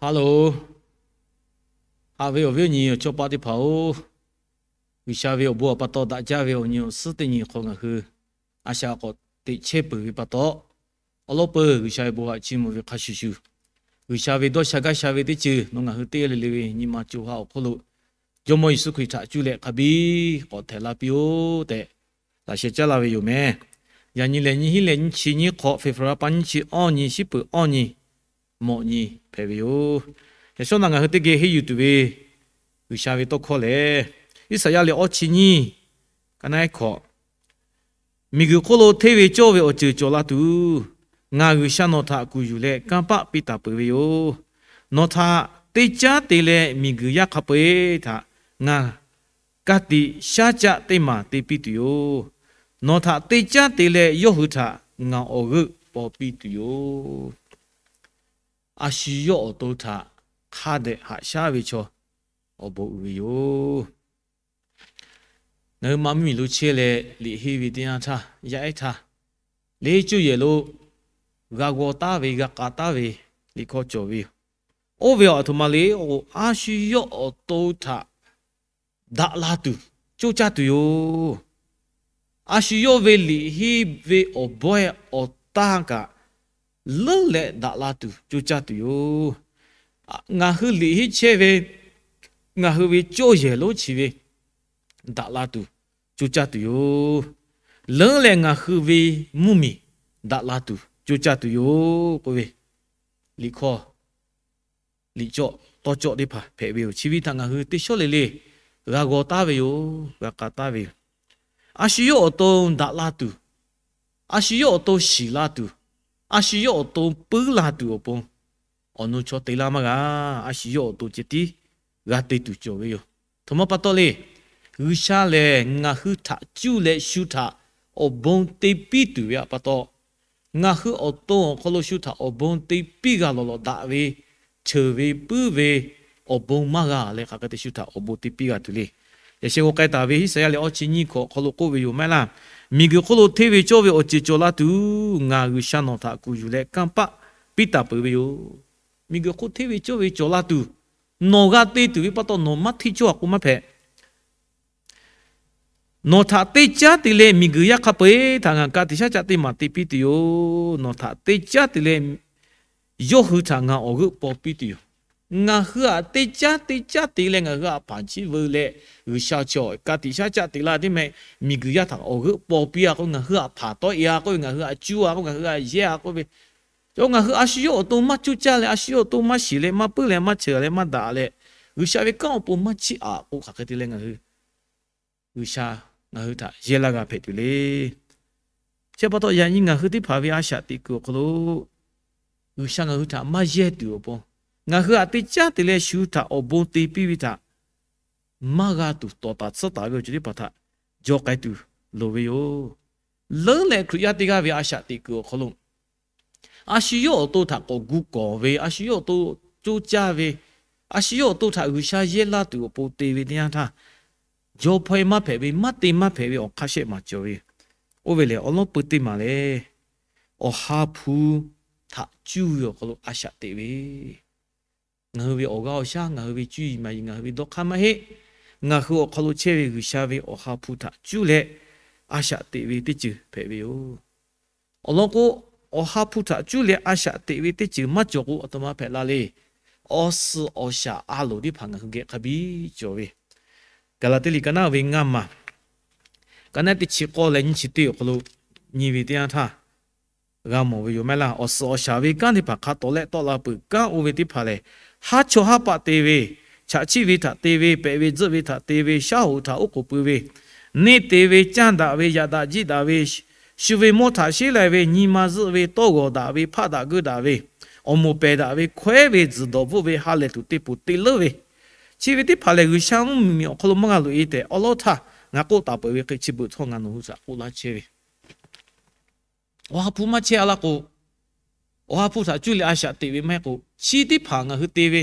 Hello, haꞈ ve awˬ viˉ awˬ nyi awˬ chawˇ paˆ teˇ hpaˍ-oˬ, G'uiˬsha ve awˬ bon awˬ pa taw daꞈ jaˇ ve awˬ nyi awˬ suhˉ teˇ nyi hk'aw ngaˬ hui a shaꞈ k'awꞈ teꞈ chehˇ peuˬ ve pa taw, awˬ lawn peuˬ G'uiˬsha ve bon haꞈ chiˇ mvuh ve hk'a shuˍ shuˍ, G'uiˬsha ve dawˇ sha gaˇ sha ve teˇ ceuˬ nawˬ ngaˬ hui teˇ g'aˇ le le ve nyi ma co ha awˬ hk'oˆ lo Jawˇmawˇ Yeˍsuˆ Hkriꞈ htaꞈ cuˇ leh hk'a biˇ k'awꞈ htehꞈ la piˇ-oˆ tehꞈ laꞈ sheh caˉ laˇ ve yoˬ meh. Yaꞈ nyi lehˬ, nyiˇ hinˉ leh nyiˇ chi nyiˇ hk'awꞈ, February pa nyiˇ chi awˇ nyi, shiˉ peuˍ awˇ nyi, mawꞈ nyi hpehꞈ ve yoˬ. Yaꞈ shawˉ naꞈ ngaˬ hui teˇ geh henˇ yuˬ tuˬ ve G'uiˬsha ve tawˇ hkawˇ lehˬ, Iˉsaˍyaˆ liꞈ awˇ chi nyiˇ, ka naˉ hkawꞈ, Miˬguiˬ hk'oˆ lo hteˇ ve cawˇ ve awˬ ceuˬ cawˬ la tuˬ, ngaˬ G'uiˬsha nawˬ htaꞈ kuˬ yuˬ leh kanˇ paˆ piˇ taˍ peuˬ ve yoˬ. Nawˬ htaꞈ teˇ caˉ te leh miˬguiˬ yaˇ hk'a peu-eˬ htaꞈ ngaˬ ka tiꞈ shaˉ caˆ teˇ maˬ te piˇ tuˬ yoˬ. Nawˬ htaꞈ teˇ caˉ te leh yawˇ hui htaꞈ ngaˬ awˬ g'euˆ paw piˇ tuˬ yoˬ. A shu yawˇ awˬ to htaꞈ hk'a dehꞈ haꞈ shaˉ ve chaw awˬ bon uiˍ ve yoˬ. Ngaˬ hui ma mvuhˇmiˬ lo chehˇ leh liꞈ henˇ ve teˇ yanˇ htaˇ, yaˇ ehˉ htaˇ, liꞈ henˇ cuˇ yehˬ lo g'a g'aw taˉ ve, g'a k'a taˉ ve liꞈ hkawˇ cawˬ ve yoˬ. Oˇ ve awˬ htoꞈ ma le k'o, a shu yawˇ awˬ to htaꞈ daꞈ la tuˬ coˇ caˇ tuˬ yoˬ. A shu yawˇ ve liꞈ henˇ ve awˬ bawehˇ awˬ tanˇ kaꞈ leuˉ leh daꞈ la tuˬ coˇ caˇ tuˬ yoˬ. Ngaˬ hui liꞈ henˇ chehˇ ve, ngaˬ hui ve cawˇ yehˬ lonˉ chi ve daꞈ la tuˬ coˇ caˇ tuˬ yoˬ. Leuˉ leh ngaˬ hui ve mvuhˇmiˬ daꞈ la tuˬ coˇ caˇ tuˬ yoˬ k'oˆ ve liꞈ hkawˇ, liꞈ cawˆ tawˇ cawˆ teˇ hpaˍ hpehꞈ ve yoˬ. Chi ve htaꞈ ngaˬ hui teˇ shawˉ le le g'a g'aw taˉ ve yoˬ, g'a k'a taˉ ve yoˬ. A shu yawˇ awˬ to daꞈ la tuˬ, a shu yawˇ awˬ to shiˍ la tuˬ, a shu yawˇ awˬ to puiˉ la tuˬ awˬ pon awˬ nu chaw te laˇ maˇ g'a. A shu yawˇ awˬ to ceh tiˉ g'a te tuˬ cawˬ ve yoˬ. Htoꞈ ma pa taw le, G'uiˬsha lehˬ ngaˬ hui htaꞈ cuˇ leh shu htaꞈ awˬ bon te piˇ tuˬ ve htaꞈ pa taw, ngaˬ hui awˬ to awˬ hk'aw lo shu htaꞈ awˬ bon te piˇ g'a lawˬ lawˬ daꞈ ve, cheuˬ ve, puiˉ ve awˬ bon maˇ g'a leh hk'aˬ hk'e te shu htaꞈ awˬ bon te piˇ g'a tuˬ le. Yaꞈ sheh g'aw k'ai taˍ ve Iˉsaˍyaˆ liꞈ awˇ chi nyiˇ hkawꞈ awˬ hk'aw lo k'oˆ ve yoˬ maˇ heˆ laˇ. Miˬguiˬ hk'oˆ lo hteˇ ve cawˇ ve awˬ ceuˬ cawˬ la tuˬ ngaˬ G'uiˬsha nawˬ htaꞈ kuˬ yuˬ leh kanˇ paˆ piˇ taˍ peuˬ ve yoˬ. Miˬguiˬ hk'oˆ hteˇ ve cawˇ ve cawˬ la tuˬ, nawˬ g'a te tuˬ ve pa taw nawˬ maˇ hteˇ cawˇ a k'o maˇ hpehꞈ. Nawˬ htaꞈ teˇ caˉ te leh miˬguiˬ yaˇ hk'a peu-eˬ htaꞈ ngaˬ ka tiꞈ shaˉ caˆ teˇ maˬ te piˇ tuˬ yoˬ. Nawˬ htaꞈ teˇ caˉ te leh yawˇ hui htaꞈ ngaˬ awˬ g'euˆ paw piˇ tuˬ yoˬ. Ngaˬ hui htaꞈ teˇ caˉ teˇ caˉ te leh ngaˬ hui htaꞈ hpanˍ chiˇ veu leh, G'uiˬsha chaw ka tiꞈ shaˉ caˆ te laˇ teˇ meh, miˬguiˬ yaˇ htaꞈ awˬ g'euˆ paw piˇ a k'oˆ, ngaˬ hui htaꞈ hpanˍ tawˆ e a k'oˆ ve, ngaˬ hui htaꞈ cuˇ a k'oˆ, ngaˬ hui htaꞈ yehˇ a k'oˆ ve, ngaˬ hui a shu yawˇ awˬ to maˇ coˇ caˇ leh, a shu yawˇ awˬ to maˇ shiˍ leh, maˇ puiˉ leh, maˇ cheuˬ leh, maˇ daꞈ leh, G'uiˬsha ve kanˉ awˬ pon maˇ chiˇ aꞈ k'o, hk'aˬ hk'e te leh ngaˬ hui G'uiˬsha ngaˬ hui htaꞈ yehˇ laˇ g'a hpehꞈ tuˬ le. Chi pa taw yaꞈ nyi ngaˬ hui teˇ hpaˍ ve a shaꞈ teꞈ kuiˬ awˬ hk'aw lo G'uiˬsha ngaˬ hui htaꞈ maˇ yehˇ tuˬ awˬ pon, ngaˬ hui htaꞈ teˇ caˉ te leh shu htaꞈ awˬ bon te piˇ ve htaꞈ maˇ g'a tuˬ tawˍ taˍ tsuhˇ taˍ ve awˬ ceuˬ teˇ hpaˍ htaꞈ jaw k'ai tuˬ loˍ ve yoˬ. Leuˉ leh Hkriꞈ yaˇ teˇ g'aˇ ve a shaꞈ teꞈ kuiˬ awˬ hk'aw lo, a shu yawˇ awˬ to htaꞈ k'awꞈ gu kawˍ ve, a shu yawˇ awˬ to coˇ caˇ ve, a shu yawˇ awˬ to htaꞈ G'uiˬsha yehˇ laˇ tuˬ awˬ pon te ve teˇ yanˇ htaˇ, jaw hpaw-e maˇ hpehꞈ ve, maˇ te maˇ hpehꞈ ve awˬ hk'aˇ shehˆ maˬ cawˬ ve. Oˇ ve lehˬ, awˬ lawn peu teˇ maˬ lehˬ, Awˬ ha hpu htaꞈ cuˇ ve awˬ hk'aw lo a shaꞈ teꞈ ve, ngaˬ hui ve awˬ g'aˇ awˬ shaˉ, ngaˬ hui ve cuˇ yiˍ maˍ yiˍ, ngaˬ hui ve dawˇ hk'aˇ maˇ heˆ. Ngaˬ hui awˬ hk'aw lo chehˇ ve G'uiˬsha ve Awˬ ha hpu htaꞈ cuˇ leh a shaꞈ teꞈ ve teˇ ceuˬ hpehꞈ ve yoˬ. Awˬ lawn k'o, Awˬ ha hpu htaꞈ cuˇ leh a shaꞈ teꞈ ve teˇ ceuˬ maˇ cawˬ k'o, a htoꞈ ma hpehꞈ la le. Awˬ suhˍ awˬ shaˍ a loˍ teˇ hpaˍ ngaˬ hui geh hk'a biˇ cawˬ ve. Gaˍlaˍtiˆ liꞈ ka naˉ ve ngaˇ maˬ, ka naˉ teˇ chi k'awˇ leh nyiˇ chi teˇ awˬ hk'aw lo nyi ve teˇ yanˇ htaˇ, g'a mawˬ ve yoˬ maˇ heˆ laˇ. Awˬ suhˍ awˬ shaˍ ve kanˉ teˇ hpaˍ hk'a tawˍ leh tawˆ la peuˬ kanˉ oˇ ve teˇ hpaˍ lehˬ, haˉ chawˇ haˉ paˆ te ve, chaꞈ chiˆ ve htaꞈ te ve, pehꞈ ve tzuhˆ ve htaꞈ te ve, shaˉ hoꞈ htaꞈ oˉ k'oˍ pui ve, neˇ te ve, canˇ daꞈ ve, yaꞈ daꞈ jiˆ daꞈ ve, shu ve mawˇ htaꞈ sheˉ lai ve, nyi ma zuhˆ ve, tawˇ g'awˬ daꞈ ve, hpaˆ daꞈ geuˆ daꞈ ve, awˬ moˍ pehˬ daꞈ ve, hkawehˉ ve, tzuhˬ dawˬ bvuhˆ ve, ha lehˬ tuˬ te poˬ te leuˉ ve, chi ve teˇ hpaˍ lehˬ, G'uiˬsha mvuhˇmiˬ awˬ hk'aw lo maˇ g'a loꞈ e tehꞈ awˉ lawˉ htaˇ ngaˬ k'oˆ taˍ peuˬ ve hk'e chi beuꞈ htawˇ ngaˬ nawˬ hui htaꞈ k'oˆ laˇ chehˇ ve, Awˬ ha hpu maˇ chehˇ a laˇ k'o, Awˬ ha hpu htaꞈ cuˇ leh a shaꞈ teꞈ ve maˇ heˆ k'o, chi teˇ hpaˍ ngaˬ hui te ve,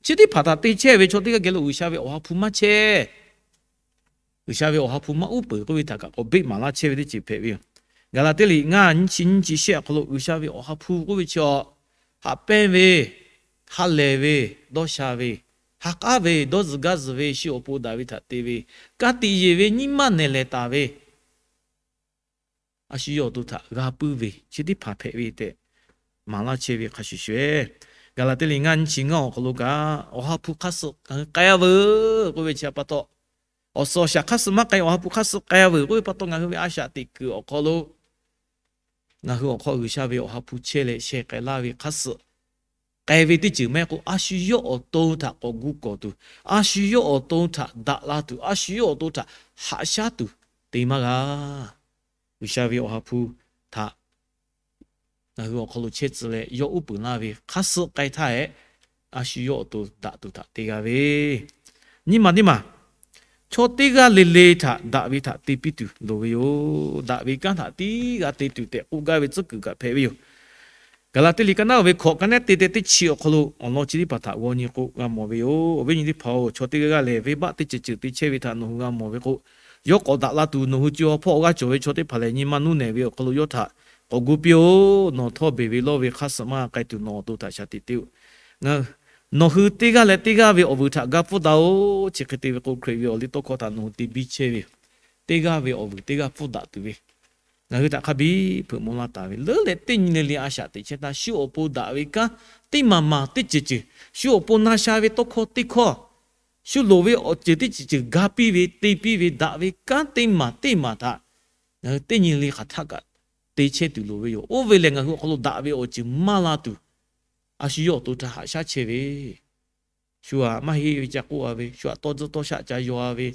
chi teˇ hpaˍ htaꞈ te chehˇ ve chaw teˇ g'aˇ geh lo G'uiˬsha ve Awˬ ha hpu maˇ chehˇ. G'uiˬsha ve Awˬ ha hpu maˇ uˉ peunˍ k'oˆ ve htaꞈ kaꞈ k'awꞈ beˆ maˍ laˇ chehˇ ve teˇ ceuˬ hpehꞈ ve yoˬ. Gaˍlaˍtiˆ liꞈ ngaˇ nyiˇ chi nyiˇ chi shehˆ awˬ hk'aw lo G'uiˬsha ve Awˬ ha hpu k'oˆ ve chi a, haꞈ pehnˇ ve, ha lehˬ ve, dawˇ sha ve, ha k'aˉ ve, dawˇ zuhˬ gaˇ zuhˬ ve, shu awˬ pon daꞈ ve htaꞈ te ve, ka tiꞈ yeˬ ve, nyi ma nehˬ lehˬ taˍ ve, a shu yawˇ awˬ to htaꞈ g'a puiˉ ve chi teˇ hpaˍ hpehꞈ ve tehꞈ maˍ laˇ chehˇ ve hk'a shuˍ shuˍ-eˬ, Gaˍlaˍtiˆ liꞈ ngaˇ nyi chi ngaˇ awˬ hk'aw lo kaꞈ, Awˬ ha hpu hk'aˇ suh ngaˬ hui k'ai-a veuˬ k'oˆ ve chi pa taw, awˬ suhˍ awˬ shaˍ hk'aˇ suh maˇ k'ai, Awˬ ha hpu hk'aˇ suh k'ai-a veuˬ k'oˆ ve pa taw, ngaˬ hui ve a shaꞈ teꞈ kuiˬ awˬ hk'aw lo ngaˬ hui awˬ hk'aw G'uiˬsha ve Awˬ ha hpu chehˇ leh sheh k'ai laˇ ve hk'aˇ suh k'ai ve teˇ ceuˬ maˇ heˆ k'o, a shu yawˇ awˬ to htaꞈ k'awꞈ gu kawˬ tuˬ, a shu yawˇ awˬ to htaꞈ daꞈ la tuˬ, a shu yawˇ awˬ to htaꞈ haꞈ shaˉ tuˬ te maˇ g'a. G'uiˬsha ve Awˬ ha hpu htaꞈ ngaˬ hui awˬ hk'aw lo chehˇ tcuh leh yawˇ uˉ peunˍ laˇ ve hk'aˇ suh k'ai htaˇ-ehˉ, a shu yawˇ awˬ to daꞈ tuˬ htaꞈ te g'a ve, nyi ma teˇ maˬ chaw teˇ g'aˇ le le htaꞈ daꞈ ve htaꞈ te piˇ tuˬ loˍ ve yoˬ. Daꞈ ve kanˉ htaꞈ tiˉ g'a te tuˬ tehꞈ k'oˆ gaˇ ve tcuhˉ kuiˬ kaꞈ hpehꞈ ve yoˬ. Gaˍlaˍtiˆ liꞈ ka naˉ ve hkawꞈ ka nehˉ te teh teˇ chi awˬ hk'aw lo awˬ lawn chi teˇ hpaˍ htaꞈ g'aw nyi k'o g'a mawˬ ve yoˬ. Awˬ viˉ nyi teˇ hpaˍ-oˬ, chaw teˇ g'aˇ g'aˇ lehˬ venˇbaˆ teˇ ceuˬ ceuˬ te chehˇ ve htaꞈ nawˬ hui g'a mawˬ ve k'o, yawˇ k'awꞈ daꞈ la tuˬ nawˬ hui co ha hpawˇ awˬ g'aˇ cawˬ ve chaw teˇ hpaˍ lehˬ, nyi ma nuˇ nehˬ ve awˬ hk'aw lo yawˇ htaꞈ k'awꞈ gu piˇ-oˬ. Nawˬ htawˇ beˬ ve lawˇ ve hk'aˇ suh maˇ k'ai tuˬ nawˬ awˬ to htaꞈ shaˍ tiꞈ te-oˬ. Nawˬ hui teˇ g'aˇ leh teˇ g'aˇ ve awˬ vuiˬ htaꞈ ga pfuhˇ daꞈ-oˬ. Chi hk'e te ve k'o, Hkriꞈ ve awˬ liˇ tawˇ hkawˇ htaꞈ nawˬ hui te biˇ chehˇ ve, teˇ g'aˇ ve awˬ vuiˬ teˇ g'aˇ pfuhˇ daꞈ tuˬ ve, ngaˬ hui htaꞈ hk'a biˇ hpeuꞈ maw laˇ taˍ ve leuˉ leh, teˇ nyi le le a shaꞈ teꞈ chehˇ htaˇ, shu awˬ pon daꞈ ve kanˉ teˇ maˬ maˬ teˇ ceuˬ ceuˬ, shu awˬ pon na sha ve tawˇ hkawˇ teˇ hkawˇ, shu loˍ ve awˬ ceuˬ teˇ ceuˬ ceuˬ ga piˇ ve, te piˇ ve, daꞈ ve kanˉ teˇ maˬ teˇ maˬ htaꞈ ngaˬ hui teˇ nyi le hk'aˬ htaˆ kaꞈ te chehˇ tuˬ loˍ ve yoˬ. Oˇ ve lehˬ, ngaˬ hui awˬ hk'aw lo daꞈ ve awˬ ceuˬ maˇ la tuˬ, a shu yawˇ awˬ to htaꞈ haꞈ shaˉ chehˇ ve, shu htaꞈ maˇ heˆ ve ca k'oˆ-a ve, shu htaꞈ tawˇ tcuhˇ tawˇ shaˆ ca yaw-a ve,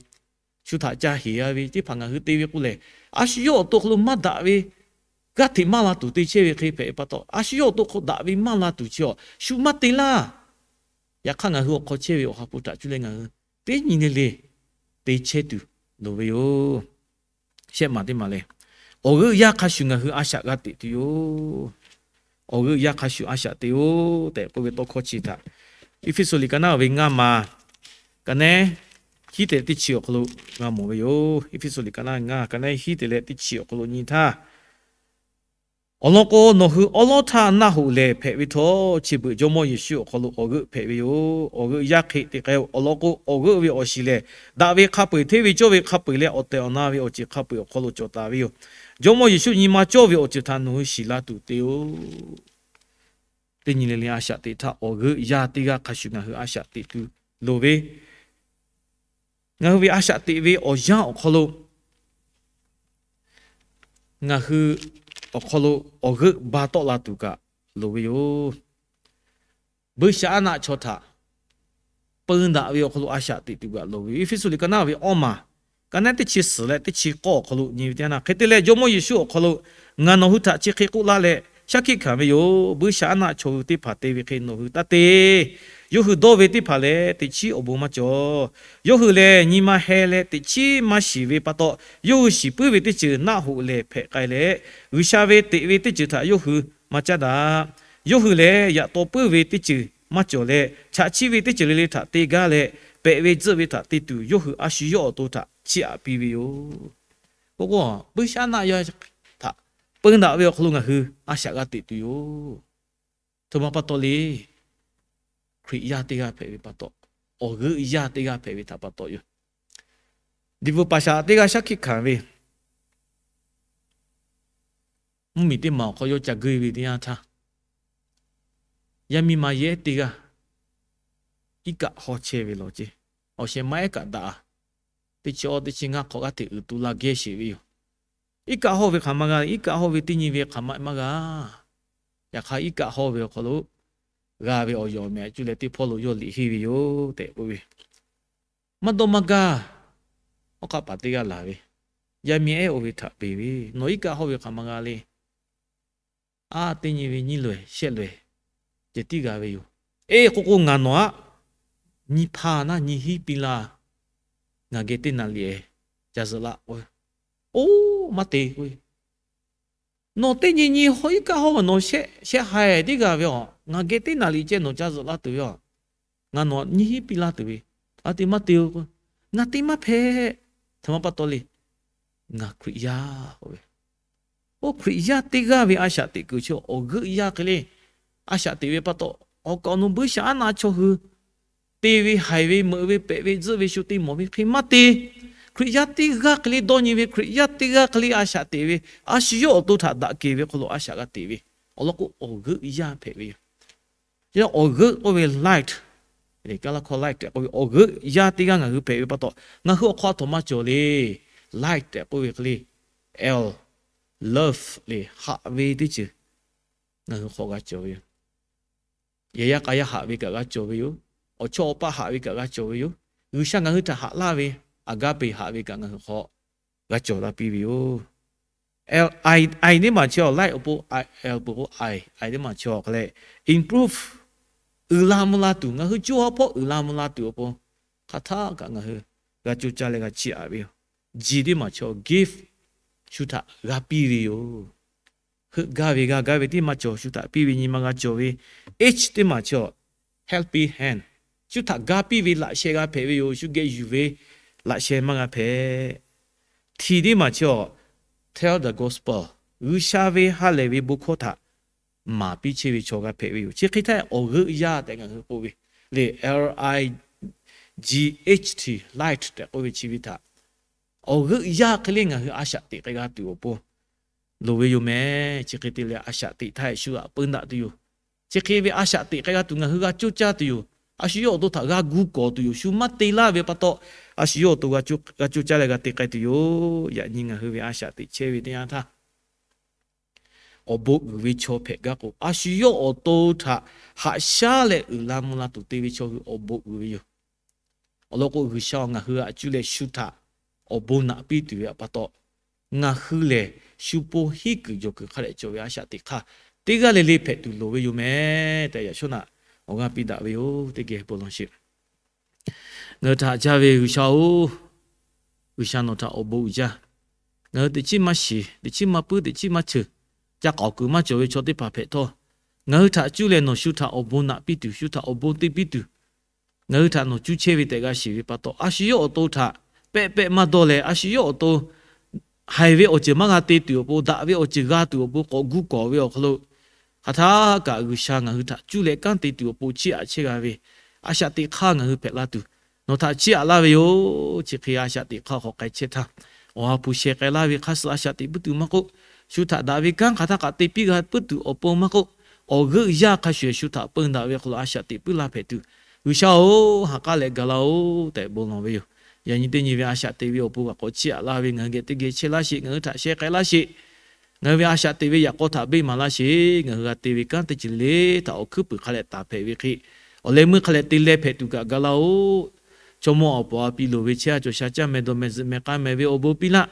shu htaꞈ ca heˍ-a ve teˇ hpaˍ ngaˬ hui te ve k'o lehˬ, a shu yawˇ awˬ to hk'aw lo maˇ daꞈ ve g'aˇ hteꞈ maˇ la tuˬ te chehˇ ve hk'e hpehꞈ ve pa taw, a shu yawˇ awˬ to hk'aw daꞈ ve maˇ la tuˬ chi-awˬ, shu maˇ te laˇ. Yaꞈ hk'aˇ, ngaˬ hui awˬ hk'aw chehˇ ve Awˬ ha hpu htaꞈ cuˇ leh ngaˬ hui teˇ nyi le le te chehˇ tuˬ loˍ ve yoˬ. Shehˆ maˬ teˇ maˬ lehˬ, awˬ g'euˆ yaˇ hk'a shuˍ ngaˬ hui a shaꞈ g'a teꞈ tuˬ yoˬ. Awˬ g'euˆ yaˇ hk'a shuˍ a shaꞈ teꞈ-oˬ tehꞈ k'oˆ ve tawˇ hkawˇ chi htaꞈ, Eˇfeˇsuꞈ liꞈ ka naˉ ve ngaˇ maˬ, ka nehˉ hiˉ teꞈ teˇ chi awˬ hk'aw lo g'a mawˬ ve yoˬ. Eˇfeˇsuꞈ liꞈ ka naˉ ngaˇ, ka nehˉ hiˉ teꞈ leh teˇ chi awˬ hk'aw lo nyi htaˇ, Awˬ lawn k'o, nawˬ hui awˉ lawˉ htaˇ naˆ hoꞈ lehˬ hpehꞈ ve htawˇ, chi beuꞈ Jawˇmawˇ Yeˍsuˆ awˬ hk'aw lo awˬ g'euˆ hpehꞈ ve yoˬ. Awˬ g'euˆ yaˇ hk'e te k'ai-oˬ. Awˬ lawn k'o, awˬ g'euˆ ve awˬ shiˍ lehˬ, daꞈ ve hk'a peu-eˬ hteˇ ve cawˇ ve hk'a peu-eˬ leh awˬ tehˬ awˬ na ve awˬ ceuˬ hk'a peu-eˬ awˬ hk'aw lo cawˬ taˍ ve yoˬ. Jawˇmawˇ Yeˍsuˆ nyi ma cawˇ ve awˬ ceuˬ htaꞈ nawˬ hui shiˍ la tuˬ te-oˬ. Teˇ nyi le le a shaꞈ teꞈ htaˇ, awˬ g'euˆ yaˇ teˇ g'aˇ hk'a shuˍ ngaˬ hui a shaꞈ teꞈ tuˬ loˍ ve, ngaˬ hui ve a shaꞈ teꞈ ve awˬ yanˇ awˬ hk'aw lo ngaˬ hui awˬ hk'aw lo awˬ g'euˆ ba tawˆ la tuˬ kaꞈ loˍ ve yoˬ. Buiˇshaˆaˉnaˆ chaw htaꞈ peun daꞈ ve awˬ hk'aw lo a shaꞈ teꞈ tuˬ kaꞈ loˍ ve yoˬ. Eˇfeˇsuꞈ liꞈ ka naˉ ve awˇ maˬ, ka nehˉ teˇ chi suhˍ leh teˇ chi k'awˇ awˬ hk'aw lo nyi ve teˇ yanˇ, hk'e te leh Jawˇmawˇ Yeˍsuˆ awˬ hk'aw lo ngaˬ nawˬ hui htaꞈ chi hk'e k'oˆ laˇ leh shaˉ hkiˆ hkanˍ ve yoˬ. Buiˇshaˆaˉnaˆ chaw hui teˇ hpaˍ te ve hk'e nawˬ hui taˇ te. Yawˇ hui dawˇ ve teˇ hpaˍ lehˬ, teꞈ chiˉ awˬ bon maˇ cawˬ. Yawˇ hui lehˬ, nyi ma heh leh teꞈ chiˉ maˇ shiˍ ve pa taw, yawˇ hui shiˍ puiˉ ve teˇ ceuˬ naˆ hoꞈ lehˬ hpehꞈ k'ai leh, G'uiˬsha ve teꞈ ve teˇ ceuˬ htaꞈ yawˇ hui maˇ caˉ daꞈ. Yawˇ hui lehˬ, yaꞈ taw puiˉ ve teˇ ceuˬ maˇ cawˬ leh, chaꞈ chiˆ ve teˇ ceuˬ le le htaꞈ te gaˇ leh, pehꞈ ve tzuhˆ ve htaꞈ te tuˬ yawˇ hui a shu yawˇ awˬ to htaꞈ chiˇ aꞈ piˇ ve yoˬ. K'o k'o, Buiˇshaˆaˉnaˆ yawˇ htaꞈ peun daꞈ ve awˬ hk'aw lo ngaˬ hui a shaꞈ g'a teꞈ tuˬ yoˬ. Htoꞈ ma pa taw le. Hkriꞈ yaˇ teˇ g'aˇ hpehꞈ ve pa taw, awˬ g'euˆ yaˇ teˇ g'aˇ hpehꞈ ve htaꞈ pa taw yoˬ. Liꞈ bvuhꞈ paˍ shaˍ teˇ g'aˇ shaˉ hkiˆ hkanˍ ve, mvuhˇmiˬ teˇ maˬ awˬ hk'aw yawˇ ca geuˆ ve teˇ yanˇ htaˇ, yaˇ miˇ ma yehˉ teˇ g'aˇ iˉ kaˆ hawˇ chehˇ ve law ceˇ. Awˬ shehˍ ma ehˉ kaꞈ daꞈ-a. Teˇ chi awˇ teˇ chi ngaˇ hk'awꞈ g'aˇ hteꞈ uiˍ tu la gehˇ sheˍ ve yoˬ. Iˉ kaˆ hawˇ ve hk'aˬ ma g'a le. Iˉ kaˆ hawˇ ve teˇ nyi ve hk'aˬ ma maˇ g'a. Yaꞈ hk'aˇ, iˉ kaˆ hawˇ ve awˬ hk'aw lo g'a ve awˬ yawˬ mehˍ cuˇ leh teˇ hpawˇ lo yawˇ liꞈ henˇ ve yoˬ tehꞈ k'oˆ ve, maˇ dawˇ maˇ gaˇ. Awˬ hk'aˆ paˍ teˇ g'aˇ laˬ ve, yaˇ miˇ ehˉ oˇ ve htaꞈ peˬ ve, Nawˬ iˉ kaˆ hawˇ ve hk'aˬ ma g'a le. A, teˇ nyi ve nyiˇ loꞈ-ehˍ shehˆ loꞈ-ehˍ ceh tiˉ g'a ve yoˬ. Eˇ, k'o k'o ngaˬ nawˬ aꞈ nyi hpaˇ naˉ nyi hiˉ piˇ laˇ. Ngaˬ geh teˇ naˍ liꞈ-ehˍ ca zuhꞈ laˇ k'o, oˇ maˇ te k'o, Nawˬ teˇ nyi nyi hawˇ iˉ kaˆ hawˇ ve nawˬ shehˆ shehˆ ha-ehˍ tiˉ g'a ve aˬ. Ngaˬ geh teˇ naˍ liꞈ ceh nawˬ ca zuhꞈ laˇ tuˬ ve aˬ. Ngaˬ nawˬ aꞈ nyiˇ hiˉ piˇ laˇ tuˬ ve, a te maˇ te-o k'o, ngaˬ te maˇ hpehꞈ. Htoꞈ ma pa taw le. Ngaˬ Hkriꞈ yaˇ k'oˆ ve, oˇ Hkriꞈ yaˇ teˇ g'aˇ ve a shaꞈ teꞈ kuiˬ chi awˬ g'euˆ yaˇ hk'e le. A shaꞈ teꞈ ve pa taw, Awˬ kaˍ awˬ nu buiˇ shaˍ aˉ na chaw hui te ve, haiˬ ve, meuꞈ ve, pehꞈ ve, tzuhˆ ve, shu te mawˬ ve hk'e maˇ te. Hkriꞈ yaˇ teˇ g'aˇ hk'e le dawˇ nyi ve, Hkriꞈ yaˇ teˇ g'aˇ hk'e le a shaꞈ teꞈ ve, a shu yawˇ awˬ to htaꞈ daꞈ kehˬ ve hk'aw lo a shaꞈ g'a teꞈ ve, awˬ lawn k'o awˬ g'euˆ yaˇ hpehꞈ ve yoˬ. Awˬ g'euˆ k'oˆ ve light, Kaˇlaˇ hkawˇ light tehꞈ k'oˆ ve awˬ g'euˆ yaˇ teˇ g'aˇ ngaˬ hui hpehꞈ ve pa taw, ngaˬ hui awˬ hk'aw a htoꞈ ma cawˬ le. Light tehꞈ k'oˆ ve hk'e le, L, love le, haꞈ ve teˇ ceuˬ ngaˬ hui hk'aw g'a cawˬ ve yoˬ. Yehˬ yaˇ k'a yaˇ haꞈ ve kaꞈ g'a cawˬ ve yoˬ. Awˬ chawˇ awˬ paˆ haꞈ ve kaꞈ g'a cawˬ ve yoˬ. G'uiˬsha ngaˬ hui htaꞈ haꞈ laˇ ve agape haꞈ ve kaꞈ ngaˬ hui hk'aw g'a cawˬ la piˇ ve yoˬ. I, I teˇ maˬ chi awˬ light awˬ pon, I, L peuˬ k'o I, I teˇ maˬ chi awˬ hk'e leh improve, uiˍ la mvuh la tuˬ, ngaˬ hui co ha hpawˇ uiˍ la mvuh la tuˬ awˬ pon hk'aˬ htaˇ kaꞈ ngaˬ hui g'a co caˇ leh g'a chiˇ aꞈ ve yoˬ. G teˇ maˬ chi awˬ give, shu htaꞈ g'a piˇ ve yoˬ. Heuˆ gaˇ ve g'a gaˇ ve teˇ maˬ cawˬ, shu htaꞈ piˇ ve nyi ma g'a cawˬ ve. H teˇ maˬ chi awˬ helping hand, shu htaꞈ ga piˇ ve laꞈ sheh g'a hpehꞈ ve yoˬ. Shu geh yuˬ ve laꞈ sheh maˇ g'a hpehꞈ. T teˇ maˬ chi awˬ tell the gospel, G'uiˬsha ve ha lehˬ ve bon hkawˇ htaꞈ maˍ piˇ chehˇ ve chaw g'a hpehꞈ ve yoˬ. Chi hk'e htaˇ awˬ g'euˆ yaˇ tehꞈ ngaˬ hui k'oˆ ve le, L I G H T, light tehꞈ k'oˆ ve chi ve htaꞈ awˬ g'euˆ yaˇ hk'e le ngaˬ hui a shaꞈ teꞈ k'ai g'a tuˬ awˬ pon loˍ ve yoˬ meh. Chi hk'e te leh a shaꞈ teꞈ htaˇ shu g'aꞈ peu daꞈ tuˬ yoˬ. Chi hk'e ve a shaꞈ teꞈ k'ai g'a tuˬ ngaˬ hui g'a coˇ caˇ tuˬ yoˬ. A shu yawˇ awˬ to htaꞈ g'a gu kawˍ tuˬ yoˬ. Shu maˇ te laˇ ve pa taw, a shu yawˇ awˬ to g'a coˇ caˇ leh g'a te k'ai tuˬ yoˬ. Yaꞈ nyi ngaˬ hui ve a shaꞈ teꞈ chehˇ ve teˇ yanˇ htaˇ, awˬ bon uiˍ ve chaw hpehꞈ gaˇ k'o, a shu yawˇ awˬ to htaꞈ haꞈ shaˉ leh uiˍ la mvuh la tuˬ te ve chaw hui awˬ bon uiˍ ve yoˬ. Awˬ lawn k'o, G'uiˬsha ngaˬ hui htaꞈ cuˇ leh shu htaꞈ awˬ bon naꞈ piˇ tuˬ ve pa taw, ngaˬ hui lehˬ shu pon hiˉ kuiˬ jawˬ kuiˬ hk'a dehꞈ cawˬ ve a shaꞈ teꞈ hk'aˇ teˇ g'aˇ le le hpehꞈ tuˬ loˍ ve yoˬ meh tehꞈ yaꞈ shawˉ naꞈ awˬ g'aˇ piˇ daꞈ ve yoˬ. Teˇ geh bon lawˬ sheˍ. Ngaˬ hui htaꞈ haꞈ jaˇ ve G'uiˬsha-oˬ, G'uiˬsha nawˬ htaꞈ awˬ bon uiˍ jaˇ. Ngaˬ hui teꞈ chiˉ maˇ shiˍ, teꞈ chiˉ maˇ puiˉ, teꞈ chiˉ maˇ cheuˬ, ca k'awꞈ kuiˬ maˇ cawˬ ve chaw teˇ hpaˍ hpehꞈ htawˇ, ngaˬ hui htaꞈ cuˇ leh nawˬ shu htaꞈ awˬ bon naꞈ piˇ tuˬ, shu htaꞈ awˬ bon te piˇ tuˬ, ngaˬ hui htaꞈ nawˬ cuˇ chehˇ ve tehꞈ g'a shiˍ ve pa taw, a shu yawˇ awˬ to htaꞈ pehˆ pehˆ maˇ dawˇ leh, a shu yawˇ awˬ to haiˬ ve awˬ ceuˬ maˇ g'a te tuˬ awˬ pon, daꞈ ve awˬ ceuˬ g'a tuˬ awˬ pon k'awꞈ gu kawˍ ve awˬ hk'aw lo, hk'aˬ htaˇ kaꞈ G'uiˬsha ngaˬ hui htaꞈ cuˇ leh kanˉ te tuˬ awˬ pon chiˇ aꞈ chehˇ g'a ve a shaꞈ teꞈ hk'aˇ ngaˬ hui hpehꞈ la tuˬ, nawˬ htaꞈ chiˇ aꞈ laˇ ve yoˬ. Chi hk'e a shaꞈ teꞈ hk'aˇ hk'aw k'ai chehˇ htaˇ, awˬ ha hpu sheh k'ai laˇ ve hk'a suh a shaꞈ teꞈ puiˉ tuˬ maˇ k'oˆ, shu htaꞈ daꞈ ve kanˉ hk'aˬ htaˇ kaꞈ te piˇ g'a puiˉ tuˬ awˬ pon maˇ k'oˆ, awˬ g'euˆ yaˇ hk'a shuˍ shuˍ shu htaꞈ peun daꞈ ve hk'aw lo a shaꞈ teꞈ puiˉ laˇ hpehꞈ tuˬ, G'uiˬsha-oˬ, ha k'aˉ leh ga laˇ-oˬ tehꞈ bon lawˬ ve yoˬ. Yaꞈ nyi teˇ nyi ve a shaꞈ teꞈ ve awˬ pon g'a k'awꞈ chiˇ aꞈ laˇ ve ngaˬ hui geh teˇ geh chehˇ laˇ sheˍ. Ngaˬ hui htaꞈ sheh k'ai laˇ sheˍ. Ngaˬ hui ve a shaꞈ teꞈ ve yaꞈ k'aw htaꞈ beˆ maˍ laˇ sheˍ. Ngaˬ hui g'a te ve kanˉ teˇ ceuˬ le le htaꞈ awˬ hkuiˉ puiˍ hk'a leh taˍ hpehꞈ ve hk'e, awˬ leh meuˇ hk'a leh te leh hpehꞈ tuˬ kaꞈ ga laˇ-oˬ. Chaw mawˇ awˬ pawˍ a piˇ loˍ ve chehˇ a cawˬ sha caˇ meh dawˬ meh zuhꞈ meh k'ai meh ve awˬ bon piˇ laˇ.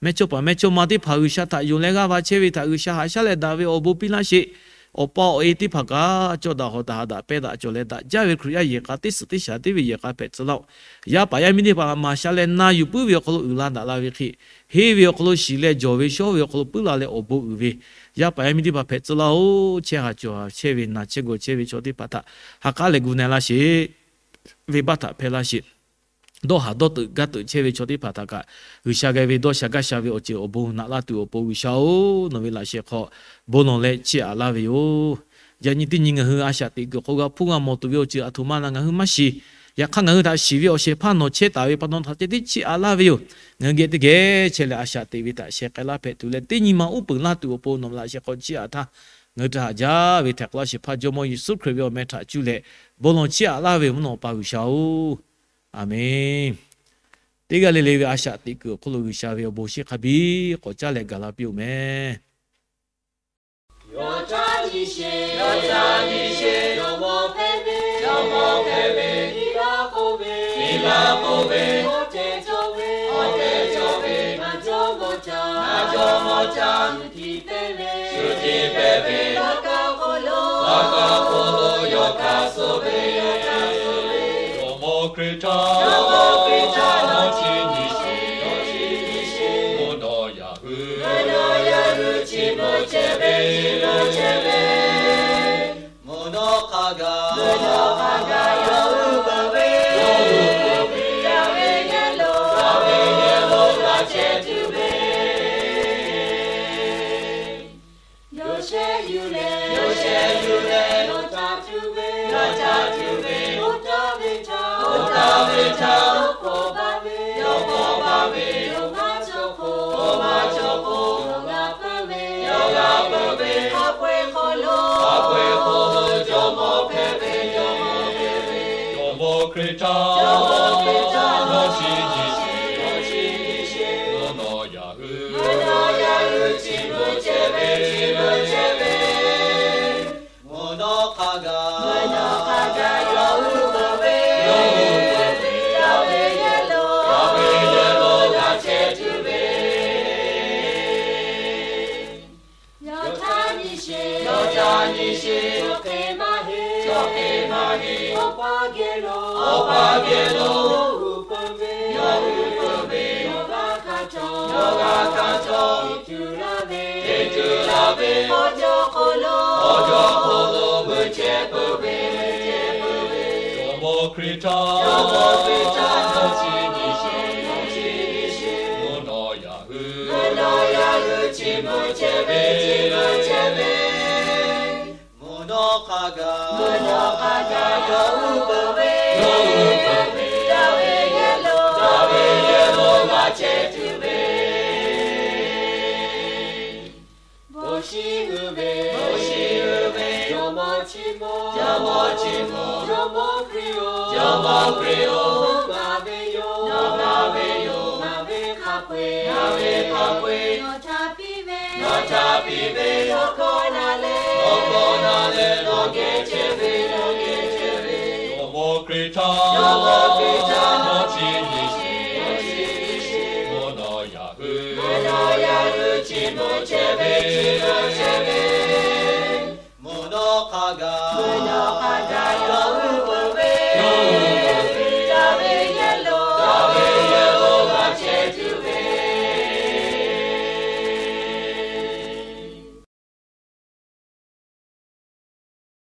Mehˇchawˇpaˍ mehˇchawˇma teˇ hpaˍ G'uiˬsha htaꞈ yonˍ leh g'aˇ va chehˇ ve htaꞈ G'uiˬsha haꞈ shaˉ leh daꞈ ve awˬ bon piˇ laˇ sheˍ. Awˬ pa awˬ e teˇ hpaˍ kaꞈ cawˇ daꞈ hawˍ daꞈ haꞈ daꞈ pehˇ daꞈ cawˬ leh daꞈ jaˇ ve Hkriꞈ yaˇ yehˬ k'a teˇ suhˍ teˇ shaˍ teˇ ve yehˬ k'a hpehꞈ tcuh laˇ-oˬ. Yaˇ paˍ yaˇ miˇ teˇ hpaˍ maˍ sha leh na yuˬ puiˉ ve awˬ hk'aw lo uiˍ la daꞈ la ve hk'e, henˇ ve awˬ hk'aw lo shiˍ leh jawˬ ve shawˉ ve awˬ hk'aw lo puiˉ la leh awˬ bon uiˍ ve yaˇ paˍ yaˇ miˇ teˇ hpaˍ hpehꞈ tcuh laˇ-oˬ. Chehˇ ha cawˬ ha chehˇ ve, na chehˇ gawˬ chehˇ ve chaw teˇ hpaˍ htaꞈ ha k'aˉ leh gu na laˇ sheˍ. Venˇbaˆ htaꞈ hpehˇ laˇ sheˍ. Dawˇ haˍ dawˇ teuꞈ gaˇ teuꞈ chehˇ ve chaw teˇ hpaˍ htaꞈ kaꞈ G'uiˬsha geh ve dawˇ sha gaˇ sha ve awˬ ceuˬ awˬ bon naꞈ laˇ tuˬ awˬ pon G'uiˬsha-oˬ, nawˬ ve laꞈ sheh hk'aw bon lawˬ leh chiˇ aꞈ laˇ ve yoˬ. Yaꞈ nyi teˇ nyi ngaˬ hui a shaꞈ teꞈ kuiˬ hk'aw g'a hpuˇ g'a mawˬ tuˬ ve awˬ ceuˬ aˬ htoꞈ ma na ngaˬ hui maˇ shiˍ. Yaꞈ hk'aˇ ngaˬ hui htaꞈ shiˍ ve awˬ shehˍ hpaˇ nawˬ chehˇ taˍ ve pa taw htaꞈ ceh tiˉ chiˇ aꞈ laˇ ve yoˬ. Ngaˬ hui geh teˇ geh chehˇ leh a shaꞈ teꞈ ve htaꞈ sheh k'ai laˇ hpehꞈ tuˬ leh teˇ nyi ma uˉ peunˍ laˇ tuˬ awˬ pon nawˬ ve laꞈ sheh hk'aw chiˇ aꞈ htaˇ, ngaˬ hui htaꞈ haꞈ jaˇ ve htaꞈ k'aw laˇ sheˍ hpaˇ Jawˇmawˇ Yeˍsuˆ Hkriꞈ ve awˬ meh htaꞈ cuˇ leh bon lawˬ chiˇ aꞈ laˇ ve yoˬ mvuhˇ naw pa G'uiˬsha-oˬ, Aˍmenˇ. Teˇ g'aˇ le le ve a shaꞈ teꞈ kuiˬ awˬ hk'oˆ lo G'uiˬsha ve awˬ bon shinˉ hk'a biˇ k'awꞈ caˉ leh gaˬ la piˇ-oˬ meh. Yawˇ caˇ nyi sheˍ, yawˇ caˇ nyi sheˍ, jawˇmawˇ hpehꞈ ve, jawˇmawˇ hpehꞈ ve, piˇ laˇ k'oˆ ve, piˇ laˇ k'oˆ ve, awˬ tehˬ cawˇ ve, awˬ tehˬ cawˇ ve, naˬ jawˇmawˇ caˇ, naˬ jawˇmawˇ caˇ, shu tiꞈ hpehꞈ ve, shu tiꞈ hpehꞈ ve, laꞈ ka hk'oˆ lo, laꞈ ka hk'oˆ lo yawˇ kaꞈ suh ve, yawˇ kaꞈ suh ve, jawˇmawˇ Hkriꞈ htaˇ, jawˇmawˇ Hkriꞈ htaˇ, yawˇ chi nyi sheˍ, yawˇ chi nyi sheˍ, mvuhˇ naw yaꞈ hui, mvuhˇ naw yaꞈ hui chi beuꞈ chehˇ ve, chi beuꞈ chehˇ ve. Mvuhˇ naw hk'a gaˬ, mvuhˇ naw hk'a gaˬ yawˇ hui beuꞈ ve, yawˇ hui beuꞈ ve, yaˇ ve yehˬ lo, yaˇ ve yehˬ lo g'a chehˇ tuˬ ve. Yawˇ shehˆ yuˬ leh, yawˇ shehˆ yuˬ leh, yawˇ caˇ tuˬ ve. ca tuˬ ve, oˇ taˇ ve htaꞈ, oˇ taˇ ve htaꞈ, yawˇ k'awꞈ baˬ ve, yawˇ k'awꞈ baˬ ve, yawˇ maˇ cawˬ hk'oˆ, yawˇ maˇ cawˬ hk'oˆ, yawˇ g'a peuˬ ve, yawˇ g'a peuˬ ve, hk'a peu-eˬ hk'aw lo, hk'a peu-eˬ hk'aw lo jawˇmawˇ hpehꞈ ve, jawˇmawˇ hpehꞈ ve, Jawˇmawˇ Hkriꞈ htaˇ, Jawˇmawˇ Hkriꞈ htaˇ, nawˬ chi nyi sheˍ, nawˬ chi nyi sheˍ, mvuhˇ naw yaꞈ hui, mvuhˇ naw yaꞈ hui chi beuꞈ chehˇ ve, chi beuꞈ chehˇ ve, mvuhˇ naw hk'a gaˬ, mvuhˇ naw hk'a gaˬ yawˇ hui peuˬ ve, yawˇ hui peuˬ ve, daꞈ ve yehˬ lo, daꞈ ve yehˬ lo g'a chehˇ tuˬ ve. Yawˇ htaˇ nyi sheˍ, yawˇ htaˇ nyi sheˍ, chaw hk'e maˇ heˆ, chaw hk'e maˇ heˆ, Awˬ pa geh lo, Awˬ pa geh lo, yawˇ hui peuˬ ve, yawˇ hui peuˬ ve, yawˇ g'a hkanˍ htawˇ, yawˇ g'a hkanˍ htawˇ, teˇ ceuˬ laˇ ve, teˇ ceuˬ laˇ ve, awˬ cawˬ hk'aw lo, awˬ cawˬ hk'aw lo mui chehˇ peuˬ ve, mui chehˇ peuˬ ve. Jawˇmawˇ Hkriꞈ htaˇ, Jawˇmawˇ Hkriꞈ htaˇ, nawˬ chi nyi sheˍ, nawˬ chi nyi sheˍ, mvuhˇ naw yaꞈ hui, mvuhˇ naw yaꞈ hui chi beuꞈ chehˇ ve, chi beuꞈ chehˇ ve. Mvuhˇ naw hk'a gaˬ, mvuhˇ naw hk'a gaˬ yawˇ hui peuˬ ve, yawˇ hui peuˬ ve, daꞈ ve yehˬ lo, daꞈ ve yehˬ lo g'a chehˇ tuˬ ve. Bon shiˍ uiˍ ve, bon shiˍ uiˍ ve, jawˇmawˇ chi mawˇ, jawˇmawˇ chi mawˇ, Jawˇmawˇ Hkriꞈ-oˬ, Jawˇmawˇ Hkriꞈ-oˬ, nawˬ maˍ ve yoˬ, nawˬ maˍ ve yoˬ, maˍ ve hk'a peu-eˬ, maˍ ve hk'a peu-eˬ, nawˬ htaꞈ piˇ ve, nawˬ htaꞈ piˇ ve, awˬ hkawˇ na leh, awˬ hkawˇ na leh, nawˬ geh chehˇ ve, nawˬ geh chehˇ ve. Jawˇmawˇ Hkriꞈ htaˇ, Jawˇmawˇ Hkriꞈ htaˇ, nawˬ chi nyi sheˍ, nawˬ chi nyi sheˍ, mvuhˇ naw yaꞈ hui, mvuhˇ naw yaꞈ hui chi beuꞈ chehˇ